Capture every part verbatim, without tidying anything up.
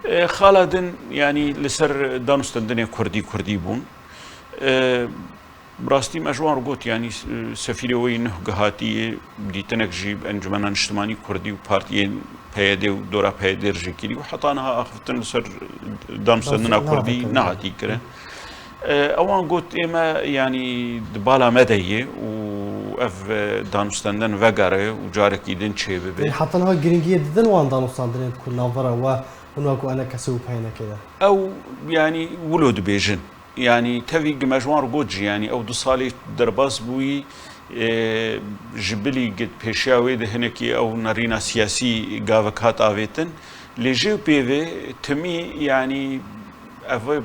E, xala din, yanî li ser danûstendinê kurdî, kurdî bûn. E, bi rastî me ji wan re got, yanî, e, sefîrê wê nuh gihatiyê, dîtinek jî bi Encumena Niştimanî Kurdî û partiyên P Y D û dora P Y D re jî kirî û heta niha axiftin li ser danûstendina kurdî nehatî kirin. E, ewan got, ê me, yanî, di bala me de ye û ev, e, danûstendin vegere û carekî din çêbibe. Yanî heta niha girîngiyê didin wan danûstandinên ku navbera we hûn wekû enekesê û peynekê de? Ew, yanî, wilo dibêjin. Yanî, tevî gi me ji wan re got jî, yanî, ew du salê derbas bûyî, e, ji bilî gi pêşiya wê de hinekî ew nerîna siyasî gavek hat avêtin. Lê jê û pê vê timî, yanî, ev,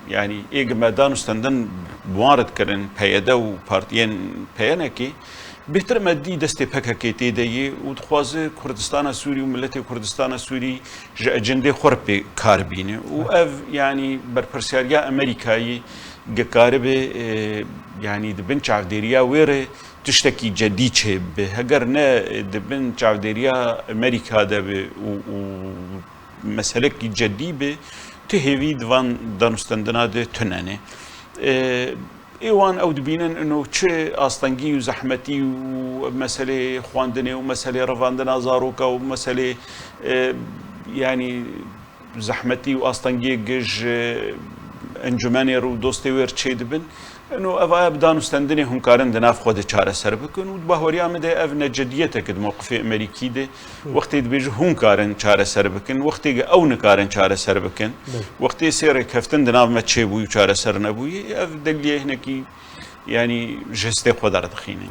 yanî, ê gi me danûstendin bi wan re dikirin, P Y D û partiyên P Y N K, bêhtir me dî destê P K K tê de yê û dixwaze Kurdistana Sûrî û miletê Kurdistana Sûrî ji ecendê xwe re pê kar bîne. Û ev, yanî, berpirsiyariya Amerîkayê gi karibe, e, yanî, di bin çavdêriya wê re tiştekî cedî çêbibe. Heger ne, e, di bin çavdêriya Amerîka de be û, û meselekî cedî be, tu hêvî di van danûstendina de tune ne. E, ê wan ew dibînin ino çi astengî û zehmetî û meselê xwendinê û meselê revandina zaroka û meselê, e, yanî zehmetî û astengiyê gi ji encûmenê re û dostê wê re çêdibin. Ino ev aya bi danûstendinê hûn karin di nav xwe de çareser bikin û di bahweriya min de ev ne cediyetek di mewqifê Amerîkî de. Wextê dibêje hûn karin çareser bikin, wextê gi ew nikarin çareser bikin, wextê sê rêkeftin di nav me çêbûyî û çareser nebûyî, ev delîlê hinekî, yanî, ji hestê xwe derdixîne.